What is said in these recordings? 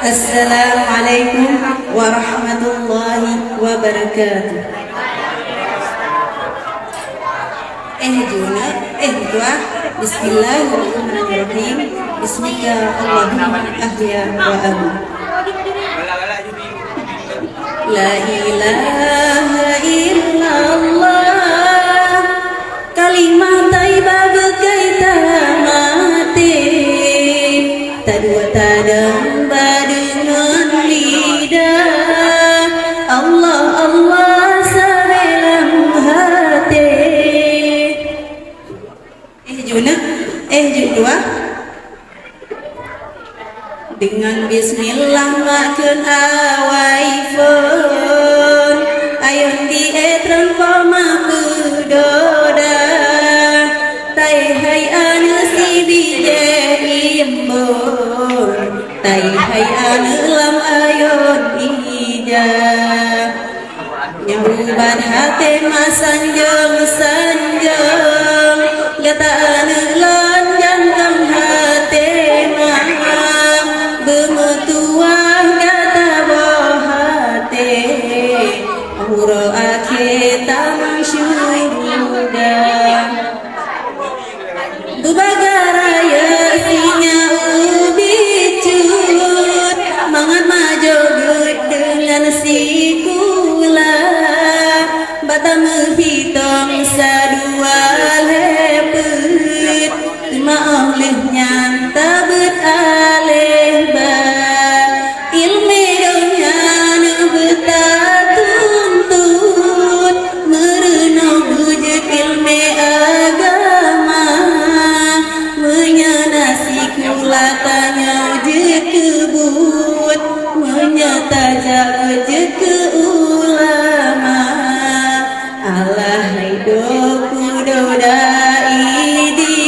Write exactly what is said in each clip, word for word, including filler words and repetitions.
Assalamualaikum warahmatullahi wabarakatuh. Eh, jeuet, eh, tuah. Bismillahirrahmanirrahim. Bismika Allahumma ahya wa amut. La ilaha illallah. Kalimah thaibah beukai tamaté, taduek tadong badeungon lidah, Allah, Allah sabe lam haté. Eh, jeuet, eh, jeuet dua. Deungon bismillah makheun awai phon, ayon di étreun poma peudoda. Tai hai aneuk sibijéh imbon, tai hai aneuk lam ayon ija. Nyang ubat haté masanjong-sanjong, gata aneuk lôn jantung haté mam, beumeutuwah gata boh haté, uroe akhé tamong syeuruga. Beubaga rayeuk sinyak ubit cut, mangat majoh geuet deungon sikula. Bak tameuhitong sadua lhée peuet, teuma óh lheueh nyan tabeuet aleh ba. Ileumé donya neubeuet tatuntut, meurunoe beujeuet ileumé agama. Meunyoe na sikula tanyoe jeuet keu buet, meunyoe tajak beujeuet keu ulama. Alah hai do kudo da idi,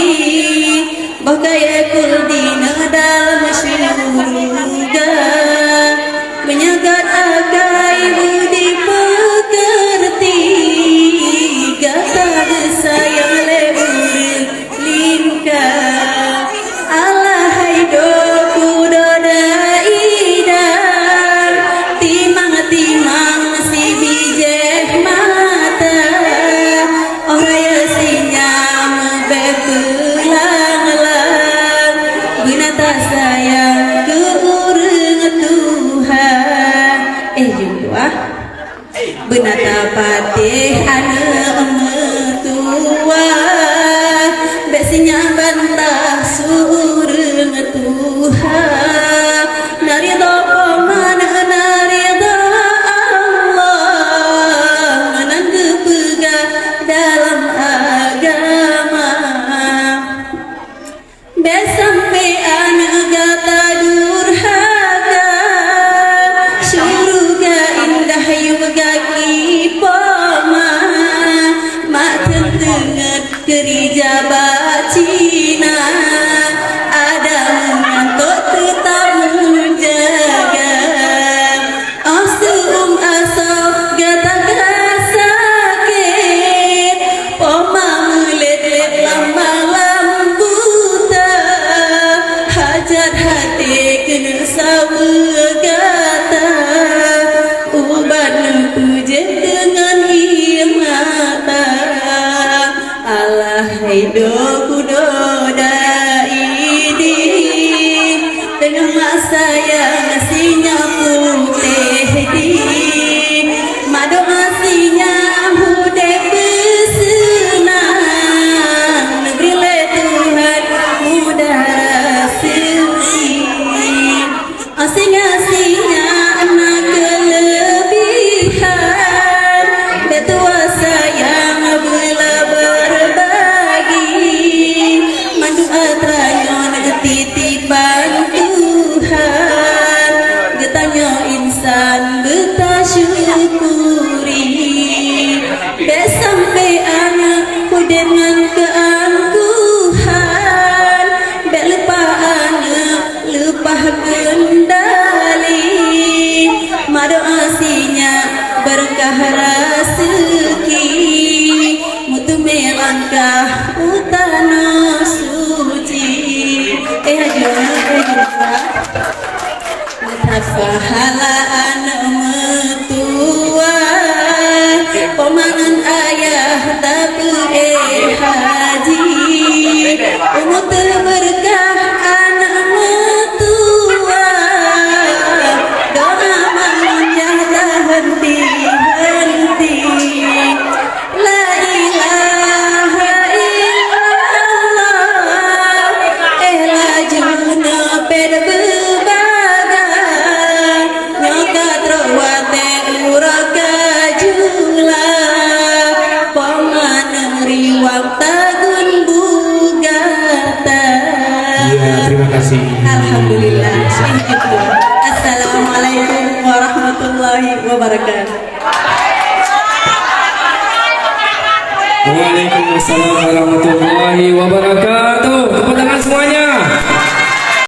boh kayée kuldi na dalam syeuruga. Meunyoe gata akai budi peukeurti, gata geusayang lé ureuëng lingka. Alah hai do kudo da ida, timang-timang sibijéh mata. Óh rayeuk sinyak meubéh peulang-lang, beuna tasayang keu ureuëng tuha. Eh, jeuet dua. Beuna tapatéh aneuk meutuwah, bék sinyak bantah su ureuëng tuha. Na ridha poma na ridha Allah, meunan geupeugah dalam agama. Bék sampoe aneuk gata durhaka, syeuruga indah yub gaki poma. Mak teunteungeut keurija bak Cina, ada meungantok teutap meujaga. Óh seuuem asoe gata ka sakét, poma meulet-let lam malam buta. Hajat haté keuneuk saweue gata, ubat neupeujeuet deungon ié mata. Alah hai do kudo da idi, teungoh mak sayang sinyak putéh di. Mak doá sinyak udép beuseunang, neubri lé Tuhan mudah raseuki. Asing-asing na keuleubihan, bék tuwoe sayang beula beurbagi. Mandum atra nyoe titipan Tuhan, geutanyoe insan beutasyukuri. Bék sampoe aneuk udép ngon keuangkuhan, bék leupah aneuk leupah keundali. Mak doá sinyak beureukat raseuki, meuteumé langkah u tanoh suci. Eh, ajoe, eh, ajoe. Wabarakatuh. Waalaikumsalam warahmatullahi wabarakatuh.